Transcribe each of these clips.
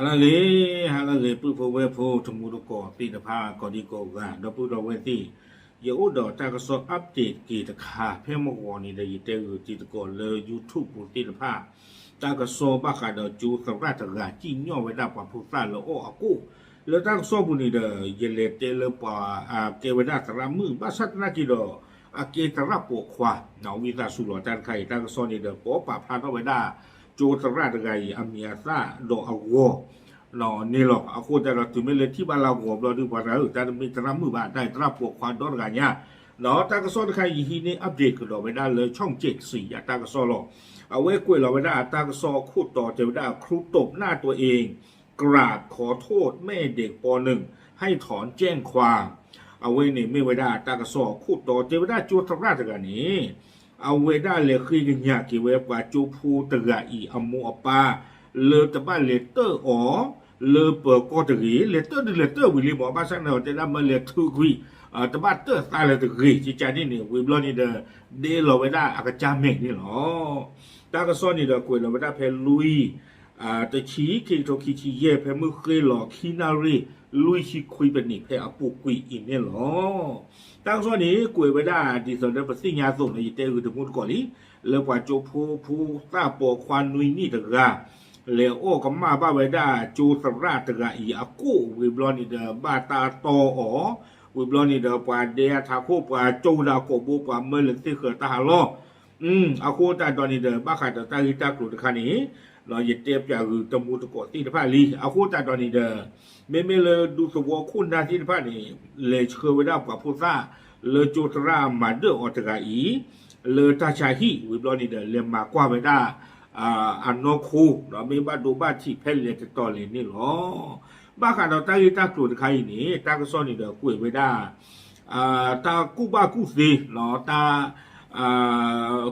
ဟါလၢအဂ့ၤ, ဟါလၢအဂ့ၤ ပုၢ်ဖိဝဲၢ်ဖိ တမူတကိးသ့ၣ်တဖၣ် ကိးဒံကိးဂၤ ဒီပုၢ်ဒီဝဲၢ်သ့ၣ်, ယအိၣ်ဒီးတၢ်ကစီၣ် update က့ၤတခါ ဖဲမုၢ်ဂီၤန့ၣ်ဒီး ယတဲဂုာ်တံၤသကိးလၢ YouTube ပူၤသ့ၣ်တဖၣ်, တၢ်ကစီၣ်ဘၣ်ဃးဒီးကၠိသရၣ်တဂၤ စံၣ်ညီၣ်ဝဲဒၣ်ပှၤဖိသၣ်လၢအီၣ်အကိၣ်, လၢတၢ်ကစီၣ်ပူၤန့ၣ်ဒီး ယလဲၤတဲလၢပှၤ ကဲဝဲဒၣ်သရၣ်မုၣ် ဘၣ်ဆၣ်သနာ်က့ဒီး အကဲသရၣ်ပိာ်ခွါ, ဝံသးစူၤလီၤတၢ်တခါအံၤ တၢ်ကစီၣ်န့ၣ်ဒီး ပိာ်ပာ်ဖျါထီၣ်ဝဲဒၣ် ကၠိသရၣ်တဂၤအံၤ အမံၤအသၣ်ဒီးအဂီၤန့ၣ်လီၤ. အဃိသတးဒီး တုၤမ့ၢ်လၢထံၣ်ဘၣ်လၢအဂီၤဘျီဒုး ပှၤတဂၤဧၢ တၢ်တမ့ၢ်သရၣ်မုၣ်ဘၣ် တၢ်အံၤသရၣ်ပိာ်ခွါဒီတဂၤညါ, ဒီးတၢ်ကစီၣ်တခါအံၤ ယဟံးန့ၢ် update ကဒီးဝဲဒၣ်လၢ ช่องเจ็ดสี အတၢ်ကစီၣ်လီၤ. အဝဲကွဲးလီၤဝဲဒၣ်အတၢ်ကစီၣ်အခိၣ်တီတဲဝဲဒၣ် ครูตบหน้าตัวเอง กราบขอโทษแม่เด็กป.หนึ่ง ให้ถอนแจ้งความ အဝဲန့ၣ်မ့ၢ်ဝဲဒၣ်တၢ်ကစီၣ်အခိၣ်တီ တဲဝဲဒၣ်ကၠိသရၣ်တဂၤန့ၣ် အဝဲဒၣ်လဲၤဃ့ကညးက့ၤဝဲပှၤကၠိဖိတဂၤအံၤအမိၢ်အပၢ် လၢတဘၣ်လဲၤတၢၣ်အီၤ လၢပၢၤကီၢ်တဂ့ၤ, လဲၤတၢၣ်ဒုးလဲၤတၢၣ်ဝံၤလံမး ဘၣ်ဆၣ်န့ၣ်တဲဒၣ်မ့ၢ်လဲၤထုးကွံာ် တဘၣ်တၢၣ်သးလၢၤတဂ့ၤ ကကန့ၣ်န့ၣ် ဝံၤဘျီန့ၣ်ဒီး ဒဲလီၤဝဲဒၣ်အကစၢ်မဲာ်န့ၣ်လီၤ. တၢ်ကစီၣ်န့ၣ်ဒီးကွဲးလီၤဝဲဒၣ်ဖဲလွံၢ် တဆံ ခံကထိခံဆံယဲၢ် ဖဲမုၢ်ဃ့လီၤခံနၣ်ရံၣ် လွံၢ်ဆံခွံပနံး ဖဲအပူၤကွံာ်အံၤန့ၣ်လီၤ. တၢ်ကစီၣ်န့ၣ် ကွဲးဝဲဒၣ်ဒ်သိးလၢပသ့ၣ်ညါအသိးလၢ ယတဲဂုာ်တမူတကိးလံ, လၢပှၤကၠိဖိဖိသၣ်ပိာ်ခွါနွံနံၣ်တဂၤ လဲၤအီၣ်ကမၣ်ဘၣ်ဝဲဒၣ်ကၠိသရၣ်တဂၤအံၤအကိၣ် ဝံၤဘျီန့ၣ်ဒီး ဘၣ်တၢ်တီၢ်အီၤ, ဝံၤဘျီန့ၣ်ဒီး ပှၤဒဲအထးခိၣ် ပှၤကၠိဒၣ်ကိာ်ဘိ ပှၤမၢလၢသ့ၣ်ဃၢၤတၢ်ဟးလီၢ် အဃိသတးဒီးန့ၣ်ဒီး ဘၣ်ဃးဒီးတၢ်ဂ့ၢ်တၢ်ကျိၤတခါန့ၣ် ယတဲပၠးဂုာ်တမူတကိးသ့ၣ်တဖၣ်လံ. အဃိသတးဒီးန့ၣ်ဒီး မ့မ့ၢ်လၢဒူသဝီခိၣ်နၢ်သ့ၣ်တဖၣ်န့ၣ် လဲၤဆှၢဝဲဒၣ်ပှၤဖိသၣ် လၢကၠိသရၣ်မၤဒၢၣ်အီၤတဂၤအံၤ လၢတၢ်ဆါဟံၣ် ဝံၤဘျီန့ၣ်ဒီး လဲၤမၤကွၢ်ဝဲဒၣ် အနီၢ်ခိ ဒီးမ့ၢ်ဘၣ်ဒိဘၣ်ထံးဖဲလဲၣ်တတီၤလဲၣ်န့ၣ်လီၤ. ဘၣ်ဃးဒီးတၢ်ဂ့ၢ်တၢ်ကျိၤတခါအံၤန့ၣ် တၢ်ကစီၣ်န့ၣ်ဒီးကွဲးဝဲဒၣ် တၢ်ကူၣ်ဘၣ်ကူၣ်သ့ တၢ်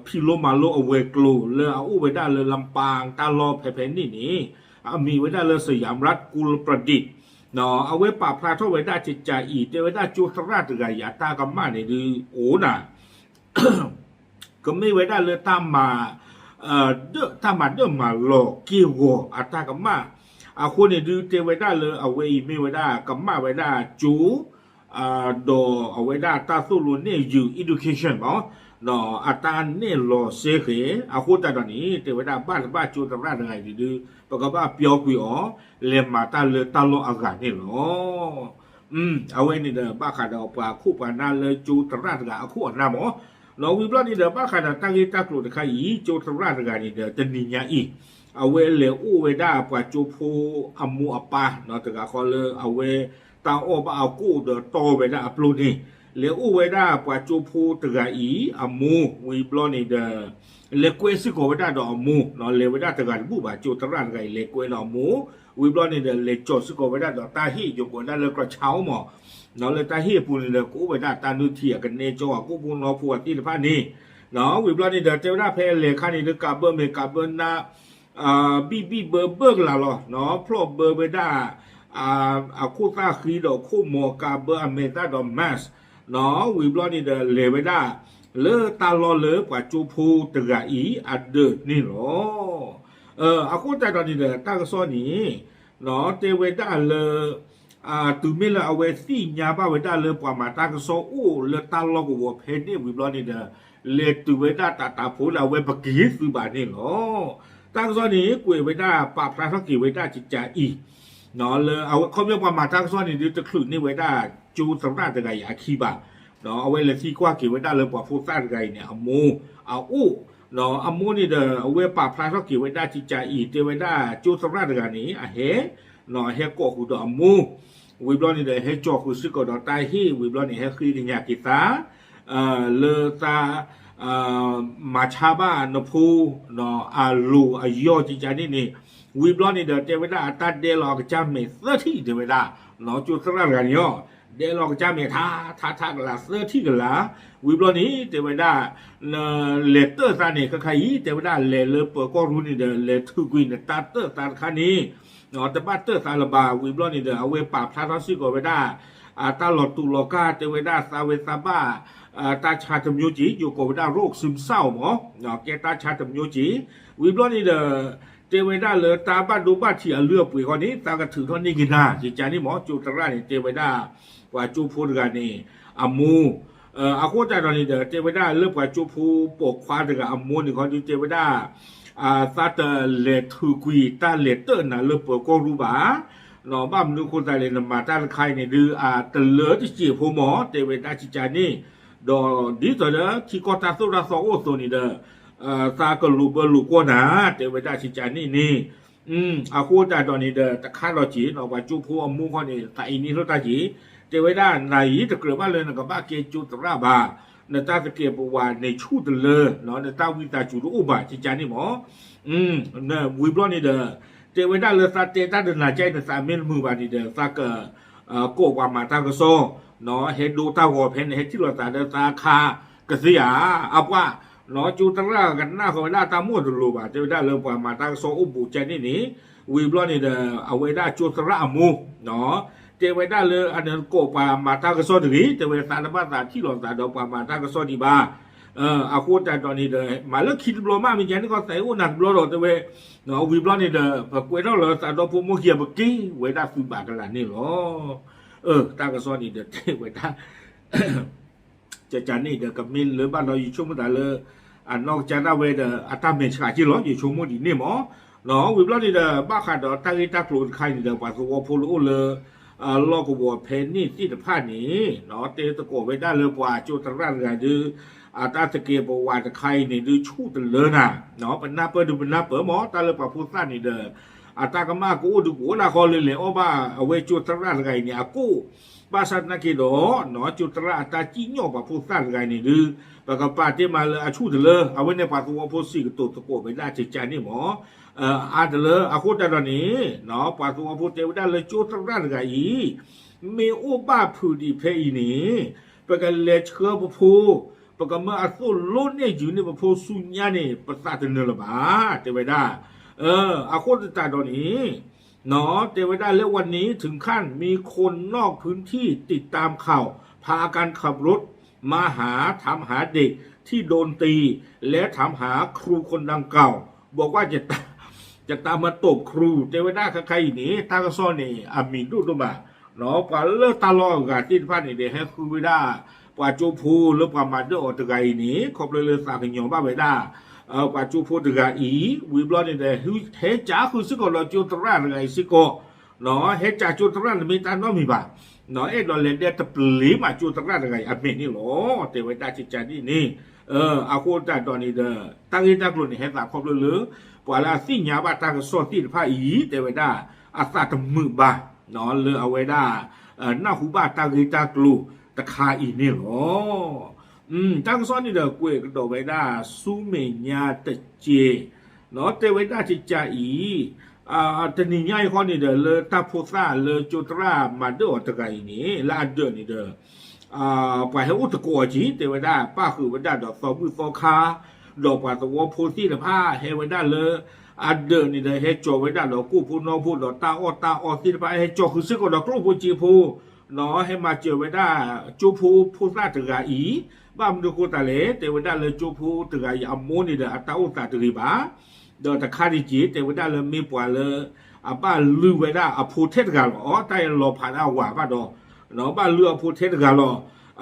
ဖံးလိမၤလိအဝဲၤကျိၤလၢအအိၣ်ဝဲဒၣ်လၢ လၢပၢ်တၢ်လီၢ်ဖဲဖဲန့ၣ်န့ၣ် အမံၤဝဲဒၣ်လၢ စယၣ်ရၣ်ကူလပြဒံး အဝဲပာ်ဖျါထီၣ်ဝဲဒၣ်ကကးအံၤ တဲဝဲဒၣ်ကၠိသရၣ်တဂၤအံၤအတၢ်ကမၣ်န့ၣ်ဒုးအိၣ်နၤ ကမ့ၢ်ဝဲဒၣ်လၢ တၢ်မၤဒၢၣ်မၤလီၤက့ၢ်ဂီၤအတၢ်ကမၣ်, အဃိန့ၣ်ဒုးတဲဝဲဒၣ်လၢအဝဲအံၤမ့ၢ်ဝဲဒၣ်ကမၣ်ဝဲဒၣ်ကၠိ ဒီးအဝဲဒၣ်တၢ်သိၣ်လိနဲၣ်ယုာ် education မး, ဒီးအတၢ်နဲၣ်လီၤစ့ဃဲၤ အဃိသတးဒီးန့ၣ် တဲဝဲဒၣ်ဘၣ်တဘၣ်ကၠိသရၣ်တဂၤအံၤဒုး ပကဘၣ်ပျီကွံာ်အီၤ လဲၤမၤတၢ်လၢတၢ်လီၢ်အဂၤန့ၣ်လီၤ. အဝဲန့ၣ်ဒီးဘၣ်ဃးဒီးပှၤခိၣ်ပှၤနၢ်လၢကၠိသရၣ်တဂၤအခိၣ်အနၢ်မး, ဒီးဝံၤဘျီန့ၣ်ဒီး ဘၣ်ဃးဒီးတၢ်ဂ့ၢ်တၢ်ကျိၤတခါအံၤ ကၠိသရၣ်တဂၤန့ၣ်ဒီး တနံၤညါအံၤ အဝဲလဲၤအိၣ်ဝဲဒၣ်ပှၤကၠိဖိအမိၢ်အပၢ် တဂၤဃီလၢအဝဲတၢ်အီၣ်ဘၣ်အကိၣ်ဒီးတီဝဲဒၣ်အပျိန့ၣ်, လဲၤအိၣ်ဝဲဒၣ်ပှၤကၠိဖိတဂၤအံၤအမိၢ် ဝံၤဘျီန့ၣ်ဒီး လဲၤကွဲစ့ၢ်ကီးဝဲဒၣ်ဒီးအမိၢ်, လဲၤဝဲဒၣ်တဂၤတဘူၣ်ဘၣ် ကၠိသရၣ်တဂၤအံၤ လဲၤကွဲဒီးအမိၢ်, ဝံၤဘျီန့ၣ်ဒီး လဲၤကၠီၤစ့ၢ်ကီးဝဲဒၣ်ဒီးတၢ်ဟ့ၣ် ယိၤကိးဝဲဒၣ်လၢ ကရၢၣ်ဆါမး, လၢတၢ်ဟ့ၣ်အပူၤန့ၣ်ဒီး ကအိၣ်ဝဲဒၣ်တၢ်နုၢ်ထံအကနဲကၠီ အကိၣ်ဖိနီဖိအသ့ၣ်တဖၣ်န့ၣ်, ဝံၤဘျီန့ၣ်ဒီး တဲဝဲဒၣ်ဖဲလဲၤခါန့ၣ်ဒီး ကးဘၢမ့ၢ်ကးဘၢနါ ဘံၣ်ဘံၣ်ဘၢဘၢကလာ်လီၤ, ဖျီၣ်ဘၢဝဲဒၣ် အခိၣ်သၣ်ဃံဒီးခိၣ်မီၤ ကးဘၢအမဲာ်သၣ်ဒီး mask, ဝံၤဘျီန့ၣ်ဒီး လဲၤဝဲဒၣ် လၢတၢ်လီၢ်လၢပှၤကၠိဖိတဂၤအံၤအဒၢးန့ၣ်လီၤ. အဃိသတးဒီးန့ၣ်ဒီး တၢ်ကစီၣ်န့ၣ် တဲဝဲဒၣ်လၢ တုၤမ့ၢ်လၢအဝဲသ့ၣ်ညါဘၣ်ဝဲဒၣ်လၢပှၤမၤတၢ်ကစီၣ်အိၣ်လၢတၢ်လီၢ်ကဝီၤဖဲန့ၣ်ဝံၤဘျီန့ၣ်ဒီး လဲၤတုၤဝဲဒၣ်တၢ်တၢ်ဖိလၢအဝဲပက့ၤသုးဘၣ်န့ၣ်လီၤ. တၢ်ကစီၣ်န့ၣ် ကွဲးဝဲဒၣ်ပာ်ဖျါထီၣ်က့ၤဝဲဒၣ်ကကးအံၤ လၢအဝဲခီပညီပှၤမၤတၢ်ကစီၣ်န့ၣ်ဒုး တချုးန့ၢ်ဝဲဒၣ်ကၠိသရၣ်တဂၤအံၤအခံဘၣ်, အဝဲလဲၤသံကွၢ်က့ၤဝဲဒၣ်လၢပှၤဖိသၣ်တဂၤအံၤန့ၣ် အမိၢ်အအိၣ်, အမိၢ်န့ၣ်ဒီး အဝဲပာ်ဖျါထီၣ်က့ၤဝဲဒၣ်ကကးအံၤ တဲဝဲဒၣ်ကၠိသရၣ်တဂၤန့ၣ် အဟဲ ဟဲကိးဃုာ်ဒီးအမိၢ်, ဝံၤဘျီန့ၣ်ဒီး ဟဲကၠီၤဃုာ်စ့ၢ်ကီးဒီးတၢ်ဟ့ၣ် ဝံၤဘျီန့ၣ် ဟဲဃ့ကညးက့ၤသး လၢသး မၤဆါဘၣ်နဖိ အလိၤအယီၢ်ကကးန့ၣ်န့ၣ်, ဝံၤဘျီန့ၣ်ဒီး တဲဝဲဒၣ်အတၢ်ဒဲလီၤအကစၢ်မဲာ်သၢထံၣ် တဲဝဲဒၣ်, ကၠိသရၣ်တဂၤန့ၣ်အီၤ ဒဲလီၤအကစၢ်မဲာ်ထါ ထါ ထါကလၤ သၢထံၣ်ကလၤ, ဝံၤဘျီန့ၣ် တဲဝဲဒၣ် လဲၤတၢၣ်သးန့ၣ် ခဲခါအံၤ တဲဝဲဒၣ်လဲၤလၢပၢၤကီၢ်ရူန့ၣ်ဒီး လဲၤထုးကွံာ်နတၢ်တၢၣ်သးတခါန့ၣ် တဘၣ်တၢၣ်သးလၢၤဘၣ်, ဝံၤဘျီန့ၣ်ဒီး အဝဲပာ်ဖျါထီၣ်စ့ၢ်ကီးဝဲဒၣ် တၢ်လီၤတူာ်လီၤကာ် တဲဝဲဒၣ်သးဝဲသးဘၣ် တၢ်ဆါတမျိုးက့ၤ ယိၤကိးဝဲဒၣ် โรคซึมเศร้า မး, ကဲတၢ်ဆါတမျိုးက့ၤ, ဝံၤဘျီန့ၣ်ဒီး တဲဝဲဒၣ်လၢတၢ်ဘၣ်ဒိဘၣ်ထံးအလုၢ်အပှ့ၤဃီန့ၣ် သးကထုးထီၣ်န့ၢ်က့ၤနၤ ကကန့ၣ်မ့ၢ် ကၠိသရၣ်န့ၣ် တဲဝဲဒၣ် ပှၤကၠိဖိတဂၤန့ၣ် အမိၢ် အဃိသတးဒီးန့ၣ်ဒီး တဲဝဲဒၣ်လၢပှၤကၠိဖိပိာ်ခွါတဂၤအမိၢ်န့ၣ်ခီဒုး တဲဝဲဒၣ် သးတလဲၤထုးကွံာ်တၢ်လဲၤတၢၢ်နၤလၢပၢၤကီၢ်ရူၢ်ဘၣ် ဘၣ်မနုၤအဃိသတးလဲၣ် နမၤတၢ်တခါအံၤန့ၣ်ဒုး တလၢတစဲးဖိမ့ၢ် တဲဝဲဒၣ်ကကန့ၣ် ဒီးဒ်သိးဒီး ထံကီၢ်တၢ်သိၣ်တၢ်သီအိၣ်အသိးန့ၣ်ဒီး သးကလိာ်ဘၢလိာ်ကွီၢ်နၤ တဲဝဲဒၣ်ကကန့ၣ်န့ၣ် အဃိသတးဒီးန့ၣ်ဒီး တခါဒီးက့ၤ ပှၤကၠိဖိအမိၢ်ခီန့ၣ် သးအံၤန့ၢ်လိာ်တၢ်က့ၤ တဲဝဲဒၣ် နၤအံၤတကြၢးဘၣ်လၢနကဘၣ်ကဲကၠိသရၣ်ဘၣ် နတၢ်သကဲးပဝးန့ၣ်ဆူၣ်တလၢ နတၢ်ဝံသးစူၤတအိၣ်ဘၣ် ကကန့ၣ်မ့ၢ် ဝံၤဘျီန့ၣ်ဒီး တဲဝဲဒၣ်လၢသးတဲတၢ်ဒီးနၤကါအံၤ နသးမ့ၢ်တမုာ်ဘၣ်န့ၣ်ဒီး သးက ကိးပှၤမၤတၢ်ကစီၣ် ဟဲဒိတၢ်ဂီၤဖဲန့ၣ် ဟဲထံၣ်လိာ်သးဒီးသးခါကသ့ဧါ အပှၢ် ကၠိသရၣ်ကနၣ်ဃီဝဲဒၣ်တၢ်မိၣ်တလိၤဘၣ် တဲဝဲဒၣ်လၢပှၤမၤတၢ်ကစီၣ်အိၣ်ဘူးကကန့ၣ်န့ၣ် ဝံၤဘျီန့ၣ်ဒီး အဝဲဒၣ်ကၠိသရၣ်အမိၢ် တဲဝဲဒၣ်လၢအနကိးပှၤမၤတၢ်ကစီၣ်တဂ့ၤ တဲဝဲသးတဘၣ်သးထံၣ်လိာ်သးဒီးပှၤမၤတၢ်ကစီၣ်ဒံးဘၣ် အဃိသတးဒီးန့ၣ်ဒီး မၤလၢခံတဘျီမး မ့ၢ်ကန့ၣ်ကီးသးအိၣ်နၤတဘျီဒီး တဲဝဲ ဝံၤဘျီန့ၣ်ဒီး ပကွဲထီၣ်လၢသးဒီဖိမိၢ်ခံဂၤ ပက့ၤဝဲဒၣ်သုးဘၣ်ကလာ်န့ၣ်လီၤ. တၢ်ကစီၣ်န့ၣ်ဒီးတဲဝဲဒၣ် ကကန့ၣ်ဒီး ကမ့ၢ်လၢဘၣ်ဒီး ယဆိကမိၣ်သးလၢ အနီၢ်ကစၢ်ဒၣ်ဝဲဒီး အတၢ်မဲာ်ဆှးက့လီၤ ယဆိကမိၣ်ဒ်န့ၣ်မ့ၢ် ဝံၤဘျီန့ၣ်ဒီး ဘၣ်ဃးဒီးတၢ်ဂ့ၢ်တၢ်ကျိၤတခါအံၤန့ၣ်ဒီး ပှၤသဝီဖိလၢအိၣ်လၢ လီၢ်ကဝီၤဖဲန့ၣ်သ့ၣ်တဖၣ်န့ၣ် တဲသကိးဝဲဒၣ်လၢပှၤကၠိသရၣ်တဂၤဒီး အတၢ်သကဲးပဝးတခါအံၤန့ၣ်ဒုးဆူၣ်တလၢနၤ ပနၢ်ပၢၢ်ဒုးပနၢ်ပၢၢ်မ့ၢ် တၢ်လၢပှၤဖိသၣ်န့ၣ်ဒီး အတၢ်ကမၣ်ကအိၣ်ဒုးကအိၣ်ဒၣ်ဃီလၢလဲၤအီၣ်ဘၣ် အဝဲကၠိသရၣ်တဂၤအံၤန့ၣ် အကိၣ် ဘၣ်ဆၣ်သနာ်က့ဒီး ကၠိသရၣ်အတၢ်စံၣ်ညီၣ်ပှၤဖိသၣ်တဂၤအံၤန့ၣ်ဒုး ပကပာ်တ့ၢ်မးလၢအဆူၣ်တလၢ အဝဲန့ၣ်ပှၤသဝီဖိစံးကတိၤသကိးဝဲဒၣ်ကကန့ၣ်မ့ၢ် အါတလၢ အဃိသတးဒီးန့ၣ် ပှၤသဝီဖိတဲဝဲဒၣ်လၢကၠိသရၣ်တဂၤအံၤ မ့ၢ်အိၣ်ဘၣ်ဖုးဒံးဖဲအံၤန့ၣ် ပကလဲၤဆှၢပဖိ ပကမၢအသိၣ်လိနဲၣ်ယုာ်န့ၢ်ပဖိဆူညါန့ၣ် ပသးတနၢၤလၢၤဘၣ် တဲဝဲဒၣ် အဃိသတးဒီးန့ၣ် တဲဝဲဒၣ်လၢ วันนี้ถึงขั้น มีคนนอกพื้นที่ติดตามข่าว พากันขับรถมาหา ถามหาเด็กที่โดนตี และถามหาครูคนดังกล่าว บอกว่าจะ จะตามมาตบครู တဲဝဲဒၣ်ခဲခါအံၤန့ၣ် တၢ်ကစီၣ်န့ၣ် အမံၤဒိၣ်ဒိၣ်မး ပှၤလၢတၢ်လီၢ်အဂၤသ့ၣ်တဖၣ်န့ၣ်ဒီး ဟဲဃုဝဲဒၣ် ပှၤကၠိဖိလၢပှၤမၤဒၢၣ်အီၤတဂၤအံၤန့ၣ် ခီဖျိလၢသးကညီၤဘၣ်ဝဲဒၣ် ပှၤကၠိဖိတဂၤအံၤ ဝံၤဘျီန့ၣ်ဒီး ဟဲကးဃုာ်စ့ၢ်ကီးဒီးကၠိသရၣ်တဂၤအံၤစ့ၢ်ကီး ဟဲကးကၠိသရၣ်တမ့ၢ်တၢ်နီတမံၤဘၣ် အဲၣ်ဒိးလဲၤဒဲတပျ့ၤမးကၠိသရၣ်တဂၤအံၤအမဲာ်န့ၣ်လီၤ တဲဝဲဒၣ်ကကန့ၣ်န့ၣ် အဃိသတးဒီးန့ၣ်ဒီး တၢ်ဂ့ၢ်တၢ်ကျိၤန့ၣ် ဟဲသးခီဖျိလၢ ပှၤလၢအသ့ၣ်ညါဘၣ်တၢ်ကစီၣ်သ့ၣ်တဖၣ်အံၤ တဲဝဲဒၣ် အသးတမုာ်ဘၣ် လၢအဝဲဒၣ် နၢ်ဟူဘၣ်တၢ်ဂ့ၢ်တၢ်ကျိၤတခါအံၤန့ၣ်လီၤ. တၢ်ကစီၣ်န့ၣ်ဒီးကွဲးကဒီးဝဲဒၣ်ဆူမဲာ်ညါတက့ၢ် တဲဝဲဒၣ်ကကအံၤ တနံၤညါအံၤဃီန့ၣ်ဒီး လၢတၢ်ဖိသၣ်လၢကၠိသရၣ်မၤဒၢၣ်အီၤတဂၤအံၤန့ၣ် လၢအဒၢးန့ၣ်ဒီး ပှၤဟဲအိၣ်သကိးအီၤက့ၤ တဲဝဲဒၣ် ပၣ်ဃုာ်ဝဲဒၣ်ဒီးသီဘူၣ်သီခါ ဒီးပှၤသဝီဖိသ့ၣ်တဖၣ် ဟဲဝဲဒၣ်လၢ အဒၢးန့ၣ်ဒီး ဟဲကၠီၤဝဲဒၣ်ဒီးကိၣ်ဖိနီဖိဒီးတၢ်အီၣ်တၢ်အီသ့ၣ်တဖၣ် ဟဲကၠီၤဃုာ်စ့ၢ်ကီးဒီးကျိၣ်ဖိစ့ဖိ ဟဲမၤစၢၤဝဲဒၣ် ကၠိဖိဖိသၣ်တဂၤအံၤ ဘၣ်မနုၤအဃိသတးလဲၣ် တဲဝဲဒၣ်လၢကၠိဖိတဂၤအံၤအမိၢ်န့ၣ်ဒီး အတၢ်အိၣ်သးတဂ့ၤဘၣ် ဒီးတခါဒံးက့ၤ တဲဝဲဒၣ်လၢမ့ၢ်ပှၤလၢ အဘၣ်လုၢ်ဝဲဒၣ်အဖိထဲတဂၤလီၤ. တၢ်အံၤလီၤဖးဒၣ်ဝၤဘၣ်ဒီး ဘၣ်လုၢ်အဖိထဲတဂၤလီၤ.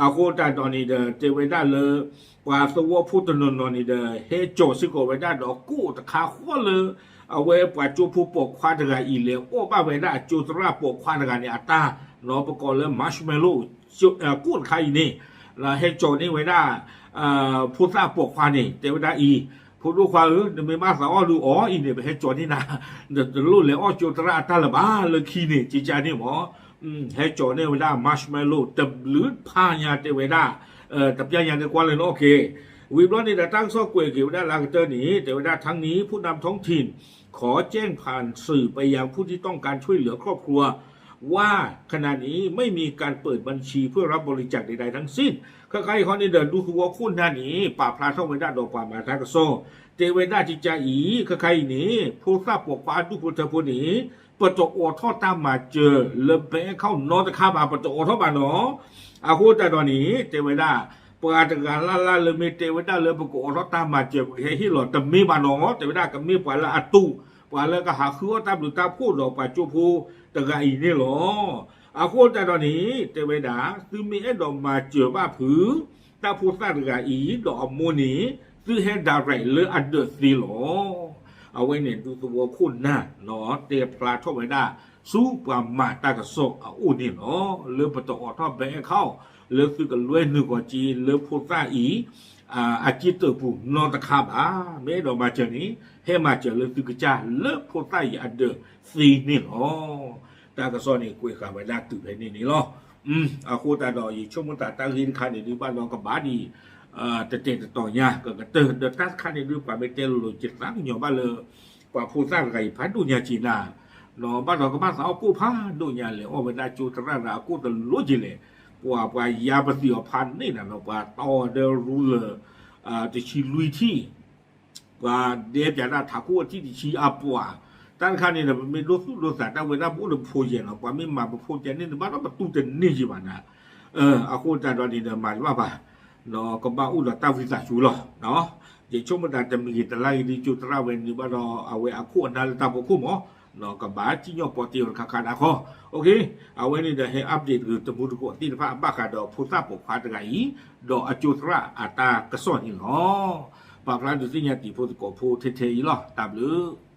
အဃိသတးဒီးန့ၣ်ဒီး တဲဝဲဒၣ်လၢ ပှၤသဝီဖိတနီၤနီၤန့ၣ်ဒီး ဟဲကၠီၤစ့ၢ်ကီးဝဲဒၣ်ဒီးကိၣ်တခါဃီလၢ အဝဲပှၤကၠိဖိပိာ်ခွါတဂၤအံၤလဲၤအီၣ်ဘၣ်ဝဲဒၣ်ကၠိသရၣ်ပိာ်ခွါတဂၤန့ၣ်အတၢ် ပကိးလၢ marshmallow ကိၣ်တခါအံၤန့ၣ် ဟဲကၠီၤန့ၢ်ဝဲဒၣ် ဖိသၣ်ပိာ်ခွါန့ၣ် တဲဝဲဒၣ်အံၤ ဖိဒိၣ်ခွါဧၢ နမ့ၢ်ဘၣ်သးအီၣ်ဒုးအီၤအံၤန့ၣ် ပဟဲကၠီၤန့ၢ်နၤ နတလိၣ်လဲၤအီၣ်ကၠိသရၣ်အတၢ်လၢၤဘၣ်လၢခံန့ၣ် ကကန့ၣ်မ့ၢ် ဟဲကၠီၤန့ၢ်ဝဲဒၣ် marshmallow တဘျုးဖးညါတဲဝဲဒၣ် တပျၢ်ညါန့ၣ်ကွၢ်လၢနအိၣ်က့ၤ ဝံၤဘျီန့ၣ်ဒီးတၢ်ကစီၣ်ကွဲးက့ၤဝဲဒၣ်လၢအကတၢၢ်န့ၣ် တဲဝဲဒၣ် ทั้งนี้ผู้นำท้องถิ่น ขอแจ้งผ่านสื่อไปยังผู้ที่ต้องการช่วยเหลือครอบครัว ว่าขณะนี้ไม่มีการเปิดบัญชีเพื่อรับบริจาคใดๆทั้งสิ้น ခဲခါအံၤဃီန့ၣ်ဒီး ဒူသဝီခိၣ်နၢ်န့ၣ် ပာ်ဖျါထီၣ်ဝဲဒၣ်ဒီးပှၤမၤတၢ်ကစီၣ် တဲဝဲဒၣ်ကကအံၤ ခဲခါအံၤန့ၣ် ဖိသၣ်ပိာ်ခွါအဒူၣ်ဖိထၢဖိန့ၣ် ပတအိးထီၣ်တၢ်မၤစၢၤလၢ bank account နီတခါဘၣ် ပတအိးထီၣ်ဘၣ်နီၤ အဃိသတးဒီးန့ၣ် တဲဝဲဒၣ် ပှၤတဂၤလၢ်လၢ်လၢမ့ၢ်တဲဝဲဒၣ်လၢပကအိးထီၣ်တၢ်မၤစၢၤ ပကဟဲဟ့ၣ်လီၤတမ့ၢ်ဘၣ်နီၤ တဲဝဲဒၣ်ကမ့ၢ်ပှၤလၢအတူး ပှၤလၢကဟးဃုအီၣ်တၢ်ဘျုးတၢ်ဖှိၣ်ဒီးပှၤကၠိဖိတဂၤအံၤန့ၣ်လီၤ. အဃိသတးဒီးန့ၣ် တဲဝဲဒၣ် သုမ့ၢ်အဲၣ်ဒိးမၤစၢၤဘၣ်ဖုး တၢ်ဖိသၣ်တဂၤအံၤ ဒီးအမိၢ်န့ၣ် သုဟဲ direct လၢအဒၢးသ့လီၤ. အဝဲန့ၣ်ဒူသဝီခိၣ်နၢ် တဲဖျါထီၣ်ဝဲဒၣ် ဆူပှၤမၤတၢ်ကစီၣ်အအိၣ်န့ၣ်လီၤ. လၢပတအိးထီၣ် bank account လၢသုကလွဲနုာ်ကီၢ်က့ၤလၢဖိသၣ်အံၤ အစ့တၢးပူၤနီတခါဘၣ်. မ့ၢ်အဲၣ်ဒိးမၤစၢၤန့ၣ် ဟဲမၤစၢၤလၢသုကစၢ်လၢဖိသၣ်အံၤအဒၢးသ့န့ၣ်လီၤ. တၢ်ကစီၣ်န့ၣ် ကွဲးဃာ်ဝဲဒၣ်တုၤဖဲန့ၣ်န့ၣ်လီၤ. အဃိသတးဒီး ယဆိကမိၣ်သးတၢ်ဂ့ၢ်တခါန့ၣ်ဒုး ဘၣ်ဒီးကဘၣ်ဒံး တတဲာ်တတီၤညါ ကကတၢၢ် ဒီးတၢ်တခါန့ၣ်ဒုး ပှၤမ့ၢ်တဲလိၤလိၤ ယသးကညီၤဘၣ်လၢ ပှၤဖိသၣ်တဂၤအံၤ ဖးဒိၣ်ညါက့ၤနၤ ဘၣ်ဒီးကဘၣ်သးအီၣ်ကိၣ်ဖးဒိၣ်ညါ လဲၤအီၣ်ဝဲဒၣ်ကၠိသရၣ်ဒီးအကိၣ်တလိၣ်က့ၤလဲၣ်, ပှၤ ပှၤယါပသံးအီၤဖးန့ၢ်နၤနီၤ ပှၤတီဒီးရူလၢ တဆံလွံၢ်ထံၣ်, ပှၤဒဲပၠးဒၣ်ထးခိၣ်အထံၣ်တဆံအပှၤ, တၢ်တခါန့ၣ်ဒီး ပမ့ၢ်ဒိသူၣ်ဒိသးတၢ်ဝဲဒၣ် ပအိၣ်ဒီးပဖိယဲၢ်နီၤ ပှၤမ့ၢ်မၤပဖိကဲန့ၣ် နဘၣ်ဒီးပတူၢ်တန့ၢ်ယံၤဘၣ်နၤ, အဃိသတးဒီးန့ၣ်ဒီး မၤတဘၣ်ဘၣ်, ကဘၣ်အိၣ်ဒီးတၢ်ဝံသးစူၤလီၤ. ယဆိကမိၣ်သးတမံၤဂ့ၤတလါဂ့ၤဒ်ကၠိသရၣ်ဝဲန့ၣ်ဘၣ်ဒီး အဝဲအခိၣ်အနၢ်လၢတၢ်ဖီခိၣ်မး, ကဘၣ်စံၣ်ညီၣ်ပီတ့ၢ်အီၤတခါခါဒၣ်ခီ, အဝဲန့ၣ်ဒီးဟဲ update တဂ့ၤတမူတကိးသ့ၣ်တဖၣ် ဘၣ်ဃးဒီးဖိသၣ်ပိာ်ခွါတဂၤအံၤ ဒီးအကၠိသရၣ်အတၢ်ကစီၣ်န့ၣ်လီၤ. ပာ်ဖျါဒုးသ့ၣ်ညါတံၤဖိသကိးဖိထဲထဲအံၤလီၤ. တၢ်ဘျုး